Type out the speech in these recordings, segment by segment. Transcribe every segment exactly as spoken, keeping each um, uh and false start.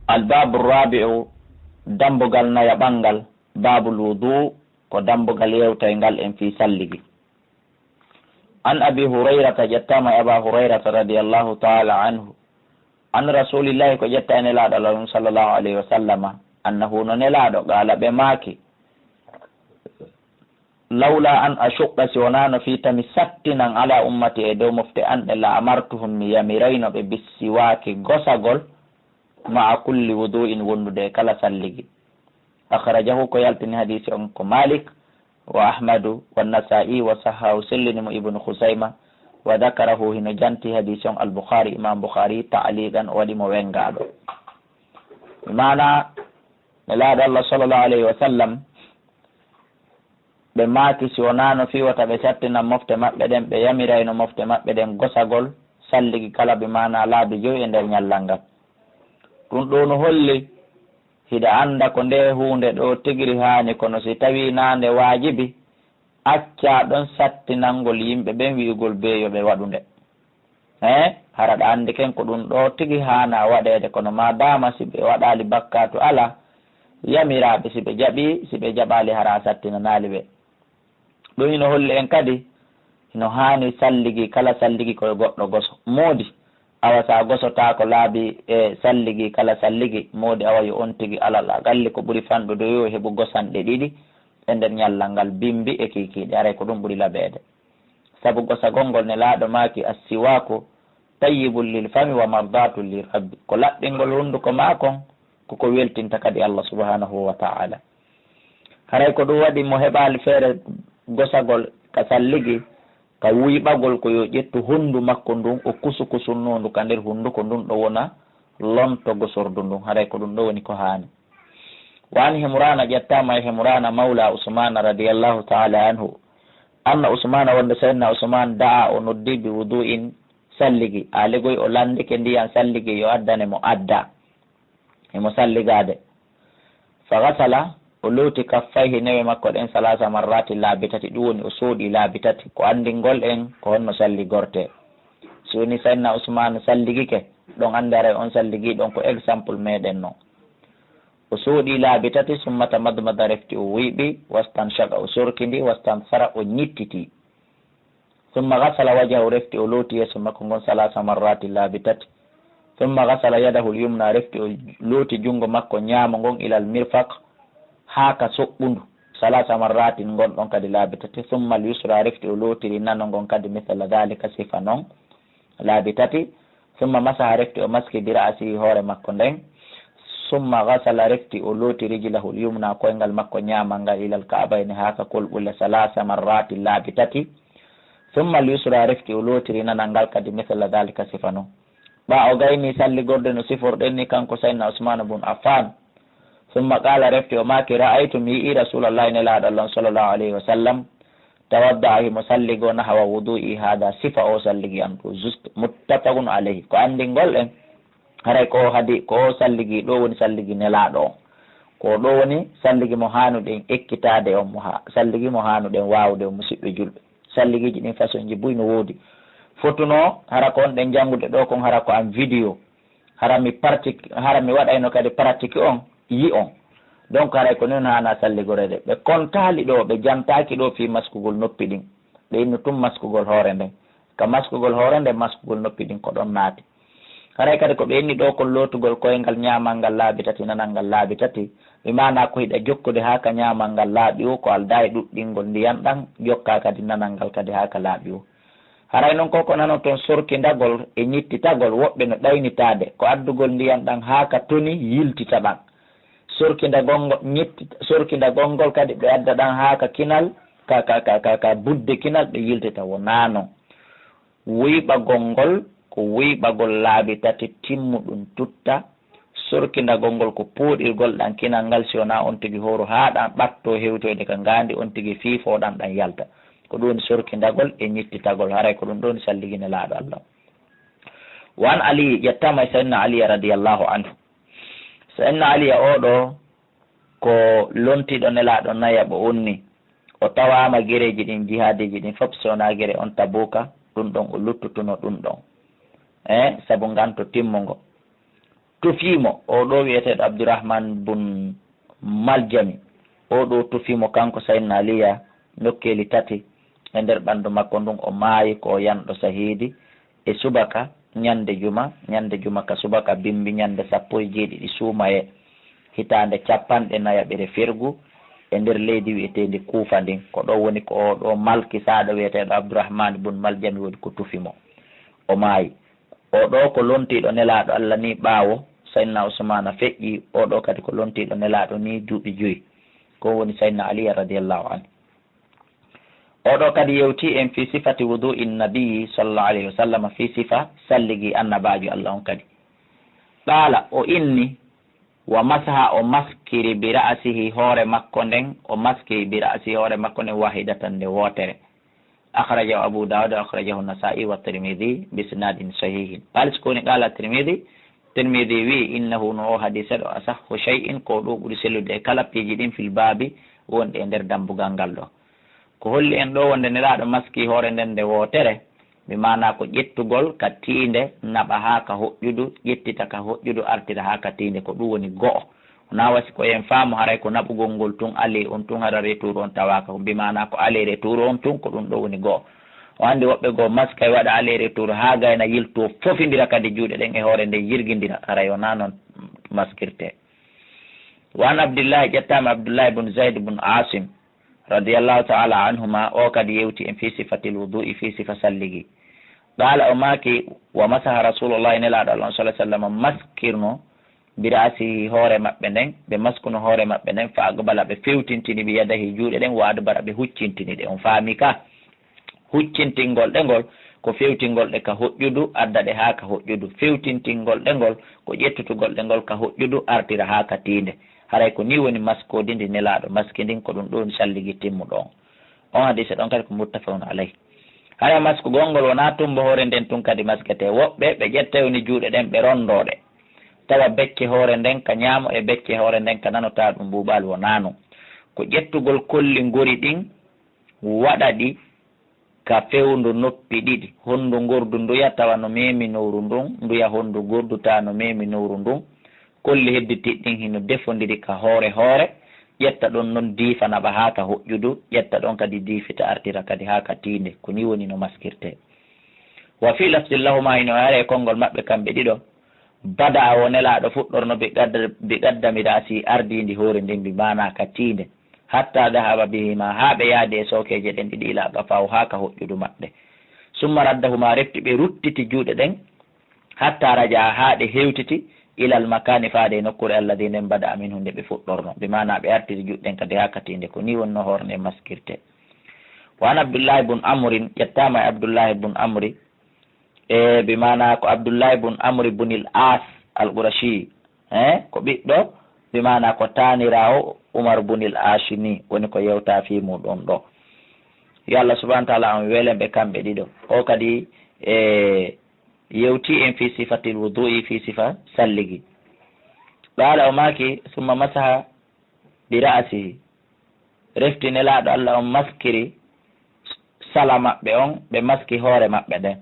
Albaabu raabi'u, dambugal nayaɓanngal, baabul wudu, ko dambugal yewtayngal en fii salligi. An Abi Hurayrata, ƴettaama e Aba Hurayrata radiyallahu ta'ala anhu, an Rasulillahi, ko ƴetta e Nelaaɗo Allah on sallallahu alayhi wa sallama, annahu, no Nelaaɗo, qaala, ɓe maaki, lawla an ashuqqa, si wonaano fii tami sattinan, ala ummati, e dow mofte an ɗe, la amartuhum, mi yamirayno ɓe, bissiwaaki, gosagol, ma'a kulli wudu'in, wondude e kala salligi. Akhrajahu, ko yaltini hadiisi on ko Malik, wa Ahmadu, wa Nasa'i, wa sahhahu, sellini mo Ibnu Khusayma, wa dhakarahu, hino janti hadiisi on Al-Bukhari, Imam Bukhari, ta'liqan, o waɗi mo wengaaɗo. Maana, Nelaaɗo Allah sallallahu alayhi wa sallam, ɓe maaki, si wonaano fii wota ɓe sattina mofte maɓɓe ɗen, ɓe yamirayno mofte maɓɓe ɗen gosagol salligi kala, bi maana laabi jowi e nder ñallal ngal. Ɗun ɗoo no holli hiɗa annda ko ndee huunde ɗoo tigiri haani, kono si tawii naa nde waajibi, accaa ɗon sattinangol yimɓe ɓen wi'ugol bee yo ɓe waɗu nde. Hee, hara ɗa anndi ken ko ɗun ɗoo tigi haanaa waɗeede, kono maa daama si ɓe waɗaali bakkaatu alaa, yamiraa ɓe si ɓe jaɓii, si ɓe jaɓaali hara a sattinanaali ɓe. Ɗun hino holli en kadi, hino haani salligi, kala salligi ko yo goɗɗo goso. Moodi, awa si a gosotaako laabi e salligi, kala salligi, moodi awa yo on tigi alal aqalli ko ɓuri fanɗude yo heɓu gosanɗe ɗiɗi e nder ñallal ngal, bimbi e kiikiiɗe, haray ko ɗun ɓuri laɓeede. Sabu gosagol ngol Nelaaɗo maaki, "Assiwaaku tayyibun lil fami wa mardatun li rabbi." Ko laɓɓingol hunduko maa kon, ko ko weltinta kadi Allah subhanahu wa ta'ala. Haray ko ɗun waɗi mo heɓaali feere gosagol ka salligi, ka wuyɓagol, ko yo ƴettu hondu makko ndun, o kusukusunnoo ndu ka nder hunduko ndun, ɗo wona lonto gosordu ndun. Haray ko ɗun ɗoo woni ko haani. Wa an Himrana, ƴettaama e Himrana mawla Usmana radiyallahu ta'ala anhu, anna Usmana, wonde Sayyidina Usman, da'a, o noddi, bi wudu'in, salligi, a legoy o landike ndiyan salligi yo addane mo, adda, himo salligaade. Fa ghasala, o looti, kaffayhi, newe makko ɗen, salasa marrati, laabi tati, ɗun woni o sooɗi laabi tati, ko anndingol en ko honno salligortee. Si woni Sayyidina Usman salligike, ɗon anndi haray on salligii ɗon ko exemple meɗen non. O sooɗi laabi tati, summa tamadmada, refti o wuyɓi, wastanshaqa, o sorkindi, wastansara, o ñittiti. Summa ghasala wajhahu, refti o looti yeeso makko ngon, salasa marrati, laabi tati. Summa ghasala yadahu al-yumna, refti o looti junngo makko ñaamo ngon, ilal mirfaq, haa ka soɓɓundu, salasa marratin, ngon ɗon kadi laabi tati. Summa al-yusra, refti o lootiri nano ngon kadi, misla dhalika, sifa non, laabi tati. Summa masaha, refti o maski, bi ra'sihi, hoore makko nden. Summa ghasala, refti o looti, rijlahu al-yumna, koyngal makko ñaamal ngal, ilal ka'bayni, haa ka kolɓule, salasa marrati, laabi tati. Summa al-yusra, refti o lootiri nanal ngal kadi, misla dhalika, sifa non. Ɓaa o gaynii salligorde no siforɗen ni, kanko Sayyidina Usman bun Affan. Summa qala, refti o maaki, ra'aytu, mi yi'ii Rasulallahi, Nelaaɗo Allah on, sallallahu alayhi wa sallam, tawadda'a, himo salligoo, nahwa wudu'i hadha, sifa o salligi an ɗoo, juste. Muttafaqun alayhi. Ko anndingol en, haray ko o hadi, ko o salligi ɗoo woni salligi Nelaaɗo on. Ko ɗoo woni salligi mo haanuɗen ekkitaade on, mo ha-, salligi mo haanuɗen waawude on, musiɓɓe julɓe. Salligiiji ɗin façonji buy no woodi. Fotunoo, hara ko on ɗen janngude ɗoo kon, hara ko an vidéo. Hara mi pratique, hara mi waɗayno kadi pratique on, yi on. Donc, haray ko non haana salligoreede. Ɓe kontaali ɗoo, ɓe jantaaki ɗoo fii maskugol noppi ɗin. Ɓe innu tun maskugol hoore nden. Ka maskugol hoore nden, maskugol noppi ɗin ko ɗon naati. Haray kadi ko ɓe inni ɗoo kon lootugol koyngal ñaamal ngal laabi tati, nanal ngal laabi tati. Bi maanaa ko hiɗa jokkude haa ka ñaamal ngal laaɓi woo, ko aldaa e ɗuɗɗingol ndiyan ɗan, jokkaa kadi nanal ngal kadi haa ka laaɓi woo. Haray non ko ko nanoton sorkindagol e ñittitagol, woɓɓe no ɗaynitaade, ko addugol ndiyan ɗan haa ka toni yiltita ɗan. Sorkindagol ngol, ñittita, sorkindagol ngol kadi ɓe adda ɗan haa ka kinal, ka, ka, ka, ka, ka budde kinal ɓe yiltita, wonaa non. Wuyɓagol ngol ko wuyɓagol laabi tati timmuɗum tutta, sorkindagol ngol ko pooɗirgol ɗan kinal ngal, si wonaa on tigi hooru haa ɗan ɓattoo hewtoyde ka ngaandi, on tigi fiifoo ɗan, ɗan yalta. Ko ɗum woni sorkindagol e ñittitagol, haray ko ɗum ɗon salligi Nelaaɗo Allah. Wa an Ali, ƴettaama e Sayyidina Ali radiyallahu anhu. Sayyidina Ali o ɗo ko lontiiɗo Nelaaɗo nayaɓo on ni. O tawaama gereeji ɗin, jihaadiiji ɗin fof, si wonaa gere on Tabuuka, ɗum ɗon o luttutuno ɗum ɗon. Eh, sabu nganto timmungo. Tufii mo, oo ɗoo wiyeteeɗo Abdurahman bun Maljami, oo ɗoo tufii mo kanko Sayyidina Aliya nokkeeli tati e nder ɓanndu makko ndun, o maayi ko o yanɗo sahiidi e subaka ñannde juma, ñannde juma ka subaka bimbi ñannde sappo e jeeɗiɗi suumayee, hitaande cappanɗe nayaɓere fergu e nder leydi wi'eteendi Kuufa ndin. Ko ɗoo woni ko oo ɗoo malkisaaɗo wiyeteeɗo Abdurahman bun Maljami woni ko tufi mo, o maayi. Oo ɗoo ko lontiiɗo Nelaaɗo Alla nii ɓaawo Sayyidina Usmaana feƴƴii, oo ɗoo kadi ko lontiiɗo Nelaaɗo nii duuɓi joyi. Ko woni Sayyidina Aliya radiyallahu anhu. Oo ɗoo kadi yewtii en fii sifati wuduu'i nabiyyi sallallahu alayhi wa sallam, fii sifa salligi Annabaajo Alla on kadi. Qaala, o inni, wa masaha, o maskiri bi ra'sihi hoore makko nden, o maski bi ra'sihi hoore makko nden waahidatan nde wootere. Akhrajahu Abu Dawud, akhrajahu Nasa'i wa Tirmidhi bi isnadin sahihin. Qaala, si ko woni qaala Tirmidhi, Tirmidhi wi'i, innahu, no oo hadiise ɗoo, asahhu shay'in, ko ɗoo ɓuri sellude e kala piiji ɗin, fil baabi, wonɗi e nder dambugal ngal ɗoo. Ko holli en ɗoo wonde Nelaaɗo maski hoore nden nde wootere, bi maanaa ko ƴettugol ka tiinde, naɓa haa ka hoƴƴudu, ƴettita ka hoƴƴudu, artira haa ka tiinde, ko ɗum woni go'o. Wonaa wa si ko en faamu haray ko naɓugol ngol tun aller on tun hara retour on tawaaka, bi maanaa ko aller retour on tun ko ɗum ɗoo woni go'o. O anndi woɓɓe goo maskay waɗa aller retour haa gayna yiltoo fofindira kadi juuɗe ɗen e hoore nden yirgindira, haray wonaa non maskirtee. Wa an Abdillahi, ƴettaama Abdullahi bun Zayd bun Asim, radiyallahu ta'ala anhuma, o kadi yewti en fi sifatil wudu'i, fi sifa salligi. Qala, o maaki, wa masaha Rasulullahi, Nelaaɗo Allah on, sallallahu alaihi wasallam, maskirno, bi ra'sihi, hoore maɓɓe nden, ɓe maskuno hoore maɓɓe nden, fa aqbala, ɓe fewtintini, bi yadayhi, juuɗe ɗen, wa adbara, ɓe huccintini ɗe. On faami ka? Huccintingol ɗe ngol, ko fewtingol ɗe ka hoƴƴudu, adda ɗe haa ka hoƴƴudu. Fewtintingol ɗe ngol, ko ƴettutugol ɗe ngol ka hoƴƴudu, artira haa ka tiinde. Haray ko nii woni maskoodi ndi Nelaaɗo maski ndin, ko ɗum ɗon salligi timmuɗo on. On hadiise ɗon kadi ko muttafaqun alayh. Haray maskugol ngol wonaa tumbo hoore nden tun kadi masketee. Woɓɓe ɓe ƴetta woni juuɗe ɗen ɓe rondoo ɗe. Tawa becce hoore nden ka ñaamo e becce hoore nden ka nano, tawa ɗum buubaali, wonaa non. Ko ƴettugol kolli ngori ɗin, waɗa ɗi ka fewndo noppi ɗiɗi, hondu ngordu nduya tawa no memi nowru ndun, nduya hondu ngordu tawa no memi nowru ndun. Kolli hedditiɗi ɗin hino defondiri ka hoore hoore, ƴetta ɗon non diifa naɓa haa ka hoƴƴudu, ƴetta ɗon kadi diifita artira kadi haa ka tiinde. Ko nii woni no maskirtee. Wa fii lafzin lahuma, hino e haray e konngol maɓɓe kamɓe ɗiɗo, bada'a, wo Nelaaɗo fuɗɗorno bi qadda-, bi qaddami ra'si, ardiindi hoore nden, bi maanaa ka tiinde. Hatta dahaba bihima, haa ɓe yaadi e sookeeje ɗen ɗiɗi, ila qafahu, haa ka hoƴƴudu maɓɓe. Summa raddahuma, refti ɓe ruttiti juuɗe ɗen, hatta raja'a, haa ɗe hewtiti, ilal makani, faade e nokkuure, alladi, nden, bada'a minhu, nde ɓe fuɗɗorno. Bi maanaa ɓe artiri juuɗe ɗen kadi haa ka tiinde. Ko nii wonno hoore nden maskirtee. Wa an Abdullahi bun Amrin, ƴettaama e Abdullahi bun Amri, e bi maanaa ko Abdullahi bun Amri bunil As al Qurashi, eh, ko ɓiɗɗo, bi maanaa ko taaniraawo Umar bunil Aasi nii, woni ko yewtaa fii muuɗum ɗoo. Yo Allah subhanahu wa ta'ala on welen ɓe kamɓe ɗiɗo. O kadi, e, yewti en fii sifatil wudu'i, fii sifa salligi. Qaala, o maaki, summa masaha bi ra'sihi. Refti Nelaaɗo Allah on maskiri sala maɓɓe on, ɓe maski hoore maɓɓe ɗen.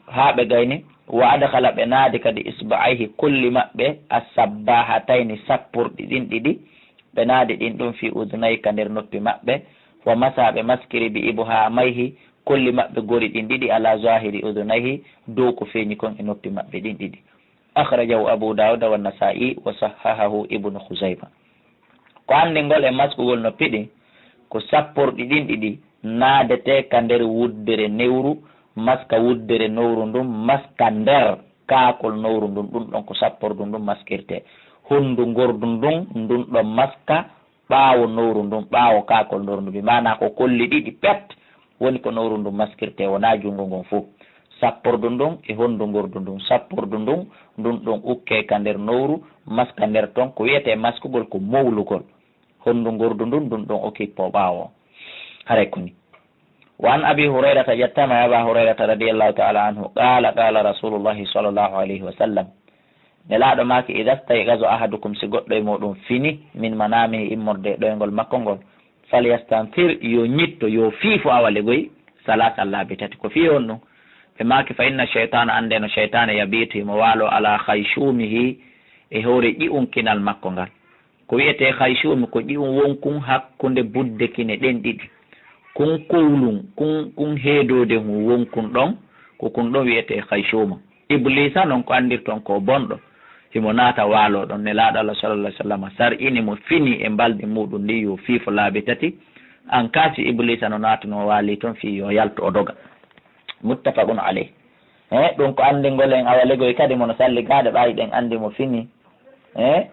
Haa ɓe gayni, wa adkhala, ɓe naadi kadi isba'ayhi, kolli maɓɓe, as-sabbahatayni, sapporɗi ɗin ɗiɗi, ɓe naadi ɗin ɗum fi udunayhi, ka nder noppi maɓɓe, wa masaha, ɓe maskiri bi ibhamayhi, kolli maɓɓe gori ɗin ɗiɗi, ala zahiri udunayhi, dow ko feeñi kon e noppi maɓɓe ɗin ɗiɗi. Akhrajahu Abu Dawuda wa Nasa'i wa sahhahahu Ibnu Khuzayma. Ko anndingol e maskugol noppi ɗin, ko sapporɗi ɗin ɗiɗi naadetee ka nder wuddere newru, maska wuddere nowru ndun, maska nder kaakol nowru ndun, ɗun ɗon ko sappordu ndun maskirtee. Hondu ngordu ndun, ndun ɗon maska ɓaawo nowru ndun, ɓaawo kaakol nowru ndun, bi maanaa ko kolli ɗiɗi pet woni ko nowru ndun maskirtee, wonaa junngo ngun fow. Sappordu ndun e hondu ngordu ndun, sappordu ndun, ndun ɗon ukkee ka nder nowru, maska nder ton, ko wi'etee maskugol ko mowlugol. Hondu ngordu ndun, ndun ɗon okippoo ɓaawo. Haray ko nii. Wa an Abi Hurayrata, ƴettaama e Aba Hurayrata radiyallahu ta'ala anhu, qaala, qaala Rasulullahi sallallahu alayhi wa sallam, Nelaaɗo maaki, "Idha stayqaza ahadukum," si goɗɗo e mooɗon fini, "min manamihi," immorde e ɗoyngol makko ngol, "falyastanthir," yo ñitto, yo fiifo awale goy, "salasa," laabi tati. Ko fii honɗun? Ɓe maaki, "Fa inna shaytana, annde no shaytane, yabitu, himo waalo, ala khayshumi, e hoore ƴi'unkinal makko ngal." Ko wi'etee khayshumi, ko ƴi'un wonkun hakkunde budde kine ɗen ɗiɗi. Kun kowlun, kun, kun heedoode hun wonkun ɗon, ko kun ɗon wi'etee khayshuma. Ibliisa non ko anndirton ko bonɗo, himo naata waalo ɗon. Nelaaɗo Allah sallallahu alaihi wasallam sar'ini mo, fini e mbaldi muɗum ndin, yo fiifo laabi tati. An kaa si Ibliisa no naatuno waali ton fii yo yaltu o doga. Muttafaqun alayh. He, ɗum ko anndingol en awa legoy kadi mo no salligaade ɓay ɗen anndi mo fini. He,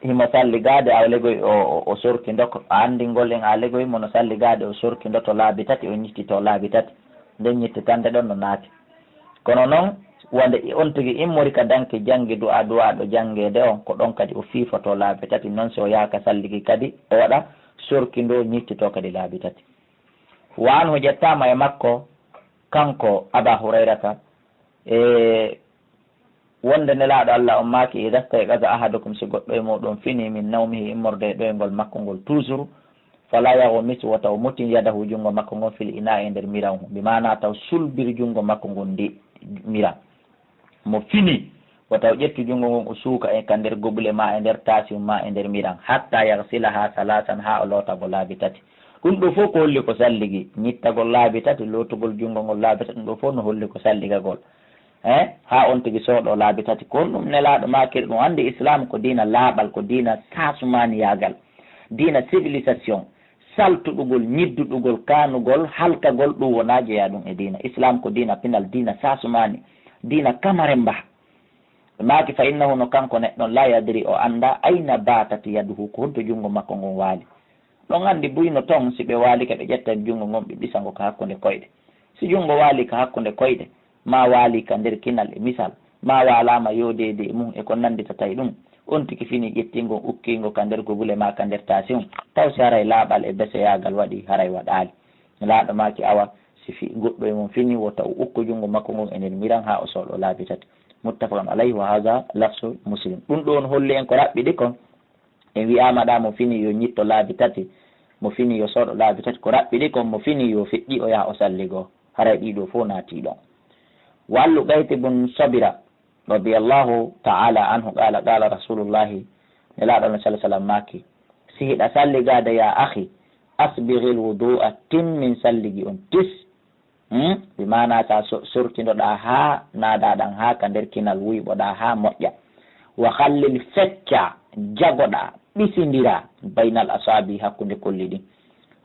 himo salligaade awa legoy o, o, o sorki ndoko. Anndingol en awa legoy mo no salligaade o sorki ndo to laabi tati, o ñittito laabi tati. Nden ñittitande ɗon no naati. Kono non, wonde on tigi immori ka danki janngi du'a, du'a ɗo janngeede on, ko ɗon kadi o fiifoto laabi tati. Non si o yaaka salligi kadi, o waɗa sorki ndo ñittito kadi laabi tati. Wa anhu, ƴettaama e makko, kanko Aba Hurayrata, e wonde Nelaaɗo Allah on maaki, "Idha stayqaza ahadukum, si goɗɗo e muɗum fini, min nawmihi, immorde e ɗoyngol makko ngol toujours, fala yaghmis, wota o mutin yadahu, junngo makko ngon, fil ina'i, e nder miran hun." Bi maana taw sulbir junngo makko ngon ndi miran. Mo fini, wata o ƴettu junngo ngon, o suuka e ka nder gobule ma, e nder taasiw ma, e nder miran, hatta yaghsilaha salasan, haa o loota ngo laabi tati. Ɗum ɗo fof ko holli ko salligi, ñittagol laabi tati, lootugol junngo ngol laabi tati, ɗum ɗo fof no holli ko salligagol. Eh, haa on tigi sooɗo laabi tati. Ko honɗum Nelaaɗo maakiri ɗum? Anndi Islaam ko diina laaɓal, ko diina saasumaaniyaagal, diina civilisation. Saltuɗugol, ñidduɗugol, kaanugol, halkagol, ɗum wonaa jeyaa ɗum e diina. Islaam ko diina pinal, diina saasumaani, diina kamaremba. Ɓe maaki, "Fa innahu, no kanko neɗɗo on, la yadri, o anndaa, ayna batat yaduhu, ko honto junngo makko ngon waali." Ɗon anndi buy no ton, si ɓe waali ka, ɓe ƴettan junngo ngon, ɓe ɓisa ngo ka hakkunde koyɗe. Si junngo waali ka hakkunde koyɗe, maa waali ka nder kinal e misal, maa waalaama yoodeede e mum e ko nannditata e ɗum, on tigi fini ƴettii ngon, ukkii ngo ka nder gobule maa ka nder taasiw, taw si haray laaɓal e beseyaagal waɗi, haray waɗaali. Nelaaɗo maaki, awa, si fi-, goɗɗo e mon fini, wota o ukko junngo makko ngon e nder miran haa o sooɗo laabi tati. Muttafaqun alayhi, wa hadha lafzu Muslim. Ɗum ɗo on holli en ko raɓɓiɗi kon. En wi'aama ɗa mo fini yo ñitto laabi tati, mo fini yo sooɗo laabi tati. Ko raɓɓiɗi kon, mo fini yo feƴƴi o yaha o salligo. Haray ɗii ɗoo fof naatii ɗon. Wa an Luqayt ibn Sabira, radiyallahu ta'ala anhu, qala, qala Rasulullahi, Nelaaɗo Allah sallallahu alaihi wasallam maaki, si hiɗa salligaade, ya akhi, asbighil wudu'a, timmin salligi on tis. Hmm? Bi maana ka so-, sortindoɗaa haa naadaa ɗan haa ka nder kinal, wuyɓoɗaa haa moƴƴa. Wa khallil, fecca, jagoɗaa, ɓisindiraa, baynal asaabi, hakkunde kolli ɗin.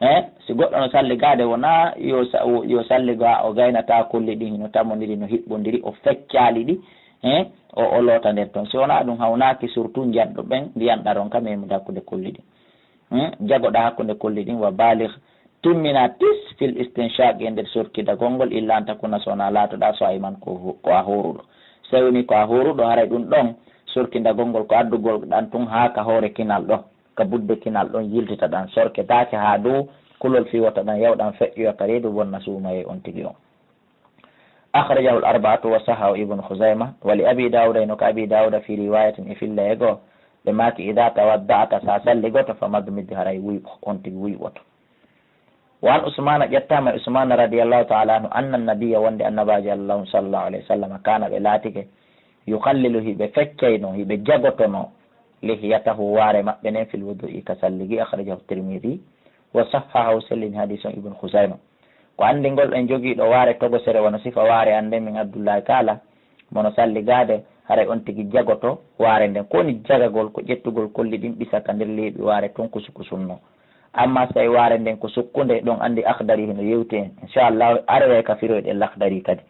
Eh, si goɗɗo no salligaade, wonaa yo sa-, yo salligo haa o gaynataa kolli ɗin, hino tammondiri, no hiɓɓondiri, o feccaali ɗi, eh, o, o loota nder ton. Si wonaa ɗum, hawnaaki, surtout njanɗo ɓen, ndiyan ɗaron ka memude hakkunde kolli ɗin. Hmm? Jagoɗaa hakkunde kolli ɗin, wa baligh, timmina tis fil istinshaq, e nder sorkidagol ngol, illa an takuna, so wonaa laatoɗaa, sa'iman, ko ho-, ko a hooruɗo. So woni ko a hooruɗo, haray ɗum ɗon sorkidagol ngol ko addugol ɗan tun haa ka hoore kinal ɗo. Ka budde kinal ɗon yiltita ɗan, sorketaake haa dow kulol fii wota ɗan yaw ɗan feƴƴoya ka reedu bonna suumayee on tigi on. Akhrajahu al-arba'atu wa sahhahu Ibn Khuzaima, wa li Abi Dawuda, ino ka Abi Dawuda, fi riwayatin, e fillere goo, ɓe maaki, idha tawadda'ta, sa salligoto, famadmid, haray wuyɓo, on tigi wuyɓoto. Wa an Usmana, ƴettaama e Usmana radiyallahu ta'ala anhu, anna nabiyya, wonde annabaajo Allah on sallallahu alayhi wa sallam, kana, ɓe laatike, yukhallilu, hiɓe feccayno, hiɓe jagotono, lihyatahu, waare maɓɓe nden, fil wudu'i, ka salligi. Akhrajahu Tirmidhi wa sahhahahu, sellini hadiis on Ibn Khuzaima. Ko anndingol en jogiiɗo waare togosere, wano sifa waare an nden, min Abdullahi kaala, mo no salligaade, haray on tigi jagoto waare nden. Ko woni jagagol? Ko ƴettugol kolli ɗin ɓisa ka nder leeɓi waare tun, kusukusunno. Amma so tawi waare nden ko sukkunde, ɗon anndi Akhdari hino yewti en. Inchallahu, areway ka firoyɗen Lakhdari kadi.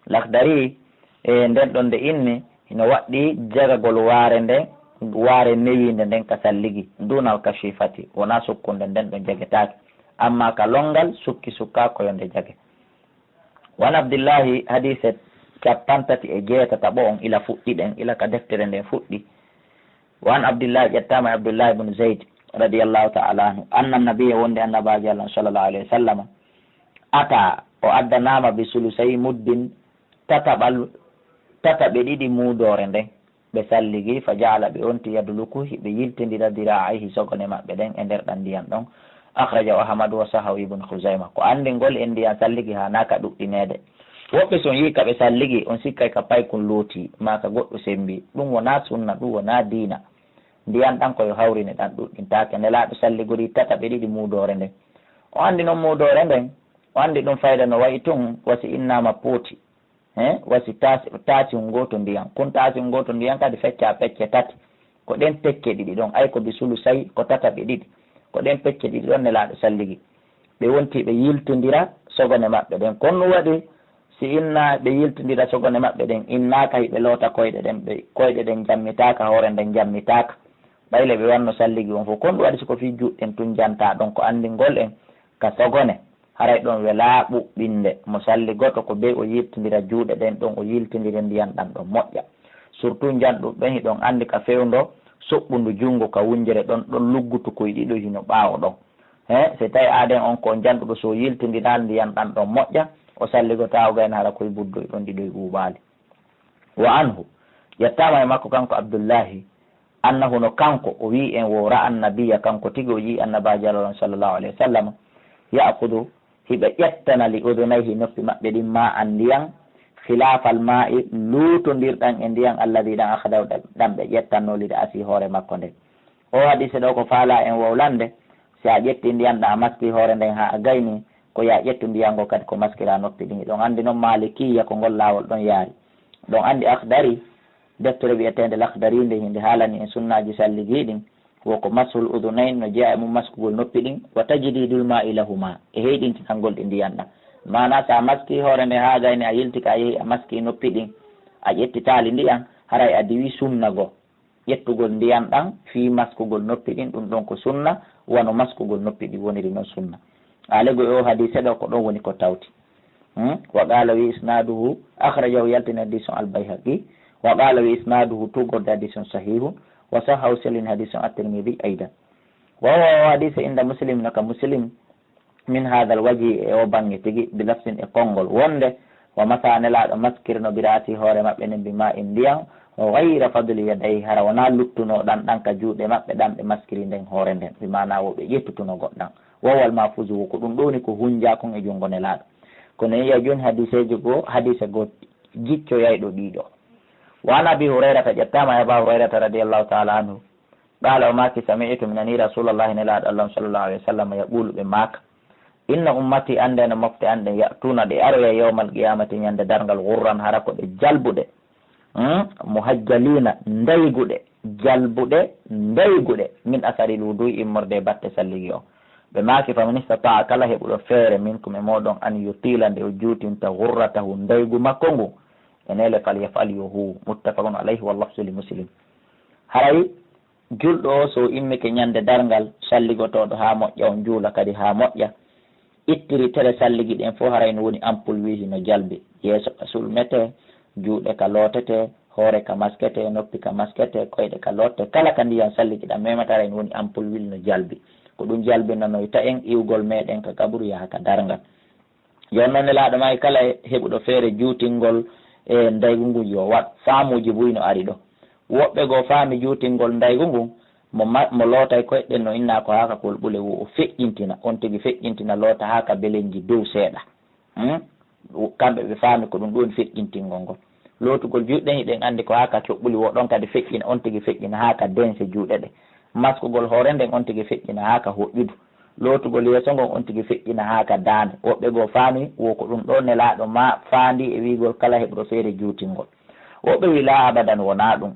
Lakhdari, e nden ɗon nde inni, hino waɗɗi jagagol waare nden, waare newiinde nden ka salligi, dunal kashifati, wonaa sukkunde, nden ɗon jagetaake. Amma ka longal, sukki sukkaa ko yo nde jage. Wa an Abdillahi, hadiise cappanɗe tati e jeetati on, ila fuɗɗiɗen, ila ka deftere nden fuɗɗi. Wa an Abdillahi, ƴettaama e Abdullahi ibn Zayd, radiyallahu ta'ala anhu, anna nabiyya, wonde annabaajo Allah sallallahu alayhi wa sallam, ata, o addanaama, bi sulusay muddin, tataɓal, tataɓe ɗiɗi muudoore nden. Ɓe salligi, fa ja'ala, ɓe onti, yadluku, hiɓe yiltindira, dira'ayhi, sogone maɓɓe ɗen e nder ɗan ndiyan ɗon. Akhrajahu Ahmad wa sahhahu Ibn Khuzaima. Ko anndingol en ndiyan salligi haanaa ka ɗuɗɗineede. Woɓɓe so on yii ka ɓe salligi, on sikkay ka paykun looti, maa ka goɗɗo sembi. Ɗum wonaa sunna, ɗum wonaa diina. Ndiyan ɗan ko yo hawrine ɗan ɗuɗɗintaake. Nelaaɗo salligori tataɓe ɗiɗi muudoore nden. O anndi non muudoore nden, o anndi ɗum fayda no wayi tun, wasi innaama pooti. He, wasi taasi, taasi ngooto ndiyan. Kun taasi ngooto ndiyan kadi feccaa pecce tati. Ko ɗen pecce ɗiɗi ɗon, ay ko bi sulusay, ko tataɓe ɗiɗi. Ko ɗen pecce ɗiɗi ɗon Nelaaɗo salligi. Ɓe wonti ɓe yiltindira sogone maɓɓe ɗen. Kon ɗum waɗi, si inna ɓe yiltindira sogone maɓɓe ɗen, innaaka hiɓe loota koyɗe ɗen, ɓe, koyɗe ɗen jammitaaka, hoore nden jammitaaka. Ɓayle ɓe wanno salligi on fof. Kon ɗum waɗi si ko fii juuɗe ɗen tun jantaa ɗon ko anndingol en ka sogone. Haray ɗon welaa ɓuɓɓinde mo salligoto ko bey o yiltindira juuɗe ɗen ɗon, o yiltindira ndiyan ɗan ɗon moƴƴa. Surtout njanɗuɓe ɓen hiɗon anndi ka fewndo soɓɓundu junngo ka wunjere ɗon, ɗon luggutu koy ɗiɗo hino ɓaawo ɗon. He, si tawi aaden on ko njanɗuɗo so yiltindiraali ndiyan ɗan ɗon moƴƴa, o salligotaa o gayna hara koy buddoy ɗon ɗiɗoy ɓuuɓaali. Wa anhu, ƴettaama e makko kanko Abdullahi, annahu no kanko, o wi'i en wo ra'a annabiya, kanko tigi o yi'i annabaajo Allah on sallallahu alayhi wa sallam, ya'khudhu, hiɓe ƴettana li udunayhi noppi maɓɓe ɗin ma an ndiyan, khilafal ma'i luutondirɗan e ndiyan alladi ɗan akhadaw ɗan ɓe ƴettanno li ra'asi hoore makko nden. O hadise ɗo ko faala en wowlande, si a ƴetti ndiyan ɗan a maski hoore nden haa a gayni, ko ya ƴettu ndiyan ngo kadi ko maskira noppi ɗin. Ɗon anndi non Malikiya ko ngol laawol ɗon yaari. Ɗon anndi Akhdari, deftere wi'eteende Lakhdari nde hinde haalani en sunnaaji salligiiɗin, wo ko mashul udunayn no jeyaa e mum maskugol noppi ɗin, wa tajdidul ma'i lahuma, e heyɗintinangol ɗi ndiyan ɗan. Maanaa si a maski hoore nde haa gayni a yilti ka a yehi a maski noppi ɗin, a ƴettitaali ndiyan, haray a diwi sunna goo. Ƴettugol ndiyan ɗan fii maskugol noppi ɗin, ɗum ɗon ko sunna, wano maskugol noppi ɗin woniri non sunna. Alego e o hadise ɗo ko ɗon woni ko tawti. Hmm? Wa qala wi isnaduhu, akhrajahu, yaltini hadis on Al-Bayhaqi. Wa qala wi isnaduhu, tugorde hadis on sahihun. Wa sahhahu, sellini hadis on At-Tirmidhi aydan. Wa huwa, o hadis inda Muslim, no ka Muslim, min hadha al-wajhi, e o bange tigi, bi lafsin, e konngol wonde, wa masa, Nelaaɗo maskirno bi ra'si, hoore maɓɓe nden, bi ma'in, ndiyan, ghayra fadli yadayhi, hara wonaa luttuno ɗan, ɗan ka juuɗe maɓɓe ɗan ɓe maskiri nden hoore nden, bi maana wo ɓe ƴettutuno goɗɗan. Wa huwa al-mahfuz, ko ɗum ɗo woni ko hunjaa kon e junngo Nelaaɗo. Kono yi'a jooni hadiseeji goo, hadise goo jiccoyayɗo ɗiɗo. Wa an Abi Hurayrata, ƴettaama e Aba Hurayrata radiyallahu ta'ala anhu, qala, o maaki, sami'tu, mi nani Rasulallahi, Nelaaɗo Allah on sallallahu alayhi wa sallam, yaqulu, ɓe maaka, inna ummati, annde no mofte an ɗen, ya'tuna, ɗe aroya, yawmal qiyamati, ñande darngal, ghurran, hara ko ɗe jalbuɗe, hmm? Muhajjalina, ndayguɗe, jalbuɗe, ndayguɗe, min asaril wudu'i, immorde e batte salligi on. Ɓe maaki, faman istata'a, kala heɓuɗo feere, minkum, e mooɗon, an yutila, nde o juutinta, ghurratahu, ndaygu makko ngun, e neele, falyaf'al, yo huuw. Muttafaqun alayhi, wal lafzu li Muslim. Haray julɗo o, so o immike ñande darngal, salligotooɗo haa moƴƴa, on juula kadi haa moƴƴa, ittiri tere salligi ɗen fof, haray no woni ampul wii hino jalbi. Yeeso ka sulmetee, juuɗe ka lootetee, hoore ka masketee, noppi ka masketee, koyɗe ka lootetee, kala ka ndiyan salligi ɗan memata, haray no woni ampul wii no jalbi. Ko ɗum jalbinanoyta en iwgol meɗen ka qaburu yaha ka darngal. Jooni non Nelaaɗo maaki kala heɓuɗo feere juutingol e ndaygu ngun yo waɗ. Faamuuji buy no ari ɗo. Woɓɓe goo faami juutingol ndaygu ngun, mo ma-, mo lootay koyɗe ɗen no innaa ko haa ka kolɓule wo o feƴƴintina, on tigi feƴƴintina loota haa ka belenji dow seeɗa. Hmm? Kamɓe ɓe faami ko ɗum ɗum woni feƴƴintingol ngol. Lootugol juuɗe ɗen hiɗen anndi ko haa ka coɓɓuli wo ɗon kadi feƴƴina, on tigi feƴƴina haa ka dense juuɗe ɗen. Maskugol hoore nden on tigi feƴƴina haa ka hoƴƴudu. Lootugol yeeso ngon on tigi feƴƴina haa ka daande. Woɓɓe goo faami wo ko ɗum ɗo Nelaaɗo ma faandi e wiigol kala heɓuɗo feere juutingol. Woɓɓe wi laa abadan wonaa ɗum.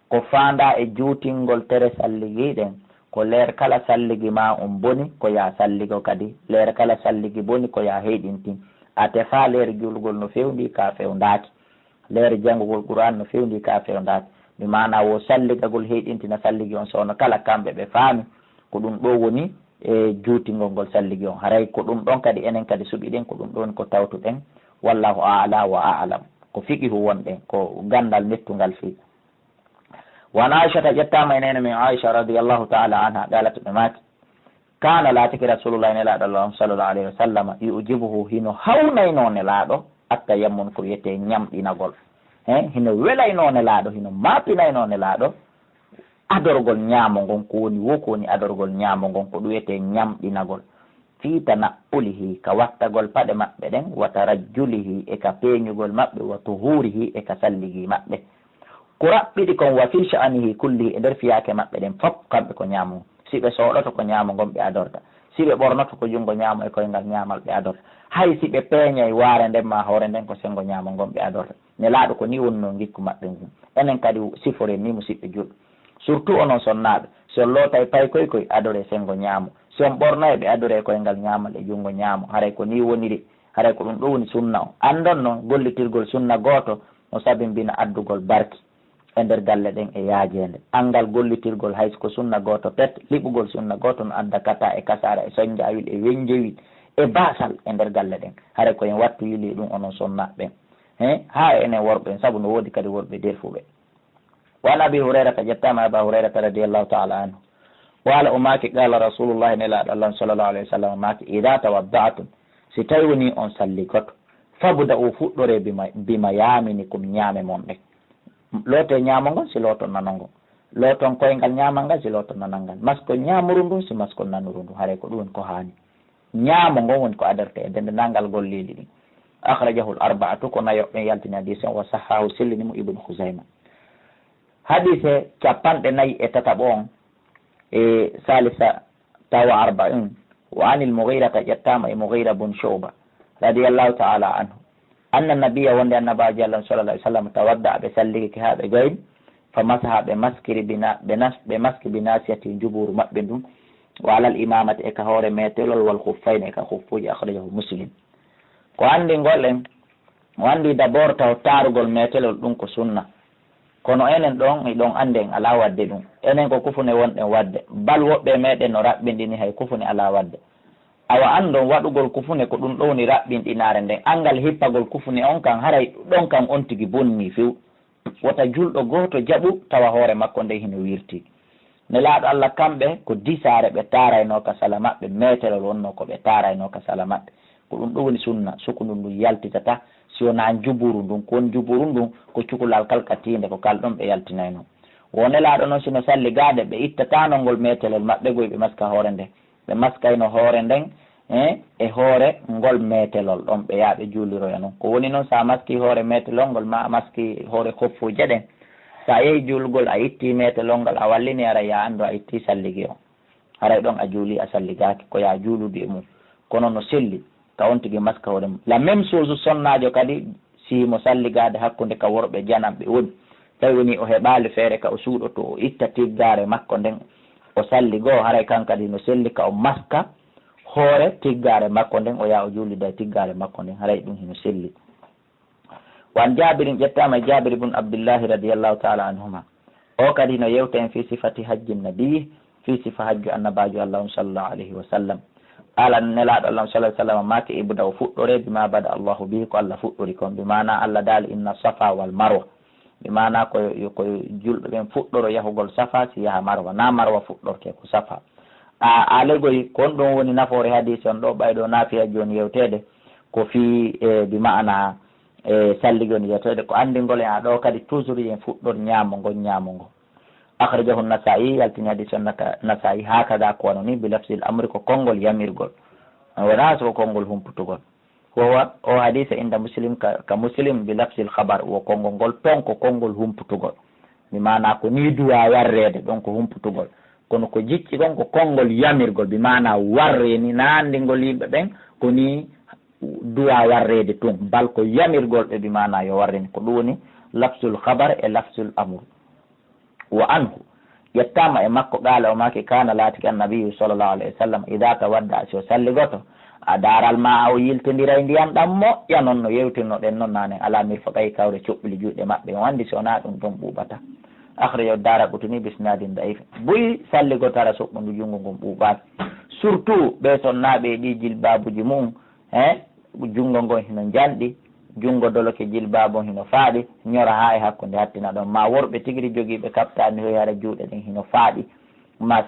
Ko faandaa e juutingol tere salligi ɗen, ko leer kala salligi ma on boni, ko yaa salligo kadi. Leer kala salligi boni, ko yaa heyɗintin. A tefaa leer juulgol no fewndi ka fewndaaki. Leer janngugol Qur'aan no fewndi ka fewndaaki. Mi maana wo salligagol heyɗintina salligi on, soono kala kamɓe ɓe faami ko ɗum ɗo woni e juutingol ngol salligi on. Haray ko ɗum ɗon kadi enen kadi suɓiɗen, ko ɗum ɗon ko tawtuɗen. Wallahu a'la wa a'lam. Ko fiqihu wonɗen, ko ganndal mettungal fii. Wa an Aishata, ƴettaama e neene men Aisha radiyallahu ta'ala anha, qalat, ɓe maaki, kana, laatike Rasulullahi, Nelaaɗo Allah on sallallahu alayhi wa sallam, yu'jibuhu, hino hawnaynoo Nelaaɗo, at-tayammun, ko wiyetee ñamɗinagol. He, hino welaynoo Nelaaɗo, hino maapinaynoo Nelaaɗo adorgol ñaamo ngon, ko woni wo, ko woni adorgol ñaamo ngon, ko ɗum wiyetee ñamɗinagol. Fii tana'ulihi, ka wattagol paɗe maɓɓe ɗen, wa tarajjulihi, e ka peeñugol maɓɓe, wa tuhuurihi, e ka salligi maɓɓe. Ko raɓɓiɗi kon, wa fii sha'anihi kullihi, e nder fiyaake maɓɓe ɗen fof, kamɓe ko ñaamo. Si ɓe sooɗoto, ko ñaamo ngon ɓe adorta. Si ɓe ɓornoto, ko junngo ñaamo e koyngal ñaamal ɓe adorta. Hay si ɓe peeñay waare nden maa hoore nden, ko senngo ñaamo ngon ɓe adorta. Nelaaɗo ko nii wonnoo ngikku maɓɓe ngun. Enen kadi siforen nii, musiɓɓe julɓe. Surtout onon sonnaaɓe, si on lootay paykoy koy, adoree senngo ñaamo. Si on ɓornoyay, ɓe adoree koyngal ñaamal e junngo ñaamo. Haray ko nii woniri. Haray ko ɗum ɗo woni sunna on. Anndon non, gollitirgol sunna gooto no sabinbina addugol barki e nder galle ɗen e yaajeende. Anngal gollitirgol hay ko sunna gooto pet, liɓugol sunna gooto no adda kata e kasaara e sonnjaawil e wennjewil e baasal e nder galle ɗen. Haray ko en wattu yili ɗum onon sonnaaɓe ɓen. He, haa e enen worɓe en, sabu no woodi kadi worɓe derfuɓe. Wa an Abi Hurayrata, ƴettaama Aba Hurayrata radiyallahu ta'ala anhu. Qaala, o maaki, qaala Rasulullahi, Nelaaɗo Allah sallallahu alayhi wa sallam maaki, "Idha tawadda'tum, si tawi woni on salligoto, fabda'u, fuɗɗoree, bima, bima yaminikum, ñaame mon ɗen." Lootee ñaamo ngon si looton nano ngon. Looton koyngal ñaamal ngal si looton nanal ngal. Maskon ñaamuru ndun si maskon nanuru ndun. Haray ko ɗum woni ko haani. Ñaamo ngon woni ko adortee e denndanngal golleeli ɗin. Akhrajahu al-arba'atu, ko nayo ɓen yaltini hadiis on, wa sahhahu, sellini mo Ibnu Khuzayma. Hadiise cappanɗe nayi e tataɓo on, e salisa tawa arba'in, wa anil Mughirata, ƴettaama e Mughira bun Shu'ba, radiyallahu ta'ala anhu. Anna nabiyya, wonde annabaajo Allah sallallahu alaihi wasallam, tawadda, ɓe salliki haa ɓe gayni, fa masaha, ɓe maskiri, bina-, ɓe nas-, ɓe maski bi nasiyati, njubuuru maɓɓe ndun, wa alal imamati, e ka hoore metelol, wal khuffayni, e ka khuffuuji, akhrajahu Muslim. Ko anndi ngol en, o anndi d'abord taw taarugol metelol ɗum ko sunna. Kono enen ɗon, e ɗon anndi en alaa waɗde ɗum. Enen ko kufune wonɗen waɗde. Bal woɓɓe e meɗen no raɓɓinɗini hay kufune alaa waɗde. Awa anndon waɗugol kufune ko ɗum ɗo woni raɓɓinɗinaare nden. Anngal hippagol kufune on kan haray ɗon kan on tigi bonni few. Wota julɗo gooto jaɓu tawa hoore makko nden hino wirti. Nelaaɗo Allah, kamɓe ko disaare ɓe taaraynoo ka sala maɓɓe, meeterol wonnoo ko ɓe taaraynoo ka sala maɓɓe. Ko ɗum ɗo woni sunna, sukundu ndu yaltitata si wonaa njuburu ndun. Ko woni njuburu ndun? Ko cukalal kal ka tiinde, ko kal ɗon ɓe yaltinaynoo. Wo Nelaaɗo non, si no salli gaade, ɓe ittataano ngol meetelol maɓɓe goy, ɓe maska hoore nden. Ɓe maskayno hoore nden, eh, e hoore ngol meetelol ɗon, ɓe yaha ɓe juuliroya non. Ko woni non, so a maski hoore meetelol ngol, maa a maski hoore koffuuje ɗen, so a yehi juulgol, a itti meetelol ngal, a wallini, haray yo a anndu a itti salligi on. Haray ɗon a juuli, a salligaaki, ko yo a juuludu e mum. Kono no selli ka on tigi maska hoore mum. La même chose, sonnaajo kadi, si mo salligaade hakkunde ka worɓe jananɓe woni, tawi woni o heɓaali feere ka o suuɗoto, o itta tiggaare makko nden, o salligoo, haray kan kadi no selli ka o maska hoore tiggaare makko nden, o yaha o juulida e tiggaare makko nden, haray ɗum hino selli. Wa an Jaabirin, ƴettaama e Jaabir ibn Abdillahi radiyallahu ta'ala anhuma. O kadi no yewta en fi sifati hajji nabi, fi sifa hajju annabaajo Allah on sallallahu alayhi wa sallam. Qala, Nelaaɗo Allah on sallallahu alayhi wa sallam maaki, "Ibda'u, fuɗɗoree, bima bada Allahu bihi, ko Allah fuɗɗori kon." Bi maana Allah daali, "Inna safa wal marwa." Bi maana ko, ko julɓe ɓen fuɗɗoro yahugol safa, si yaha marwa. Na marwa fuɗɗorte, ko safa. A, a legoy, ko on ɗon woni nafoore hadiisi on ɗo, ɓayɗo naafiya jooni yewteede, ko fii, e, bi maana, e, salligi on yewteede, ko anndingol en a ɗo kadi toujours yen fuɗɗor ñaamo ngon, ñaamo ngon. Akhrajahu Nasa'i, yaltini hadiisi on Naka-, Nasa'i, hakada, ko wano ni, bi lafzil amri, ko konngol yamirgol. Wonaa so ko konngol humputugol. Wa huwa, o hadiisa, inda Muslim, ka, ka Muslim, bi lafzil khabar, wo konngol ngol ton ko konngol humputugol. Bi maana ko ni duwa warreede, ɗon ko humputugol. Kono ko jikki kon ko konngol yamirgol, bi maana warre ni, na anndingol yimɓe ɓen, ko ni duwa warreede tun. Bal ko yamirgol ɓe, bi maana yo warre ni. Ko ɗum woni lafzul khabar e lafzul amru. Wa anhu, ƴettaama e makko, qaala, o maaki, kaana, laatike, annabiyyu sallallahu alayhi wa sallam, idaa tawadda, si o salligoto, adaara al-maa'a, o yiltindiray ndiyan ɗan moƴƴa, non no yewtirnoɗen non naanen, alaa mirfaqayhi, kawre coɓɓuli juuɗe maɓɓe, o anndi si wonaa ɗum ɗon ɓuuɓata. Akhrajahu Daaraqutni bi isnaadin da'iif. Buy salligoto hara soɓɓundu junngo ngun ɓuuɓaaki. Surtout ɓee sonnaaɓe e ɗii jilbaabuuji mu'un, He, junngo ngon hino njanɗi, junngo doloke jilbaabon hino faaɗi, ñora haa e hakkunde hattina ɗon. Maa worɓe tigi ri jogiiɓe kaɓtaani hoy hara juuɗe ɗen hino faaɗi. Maa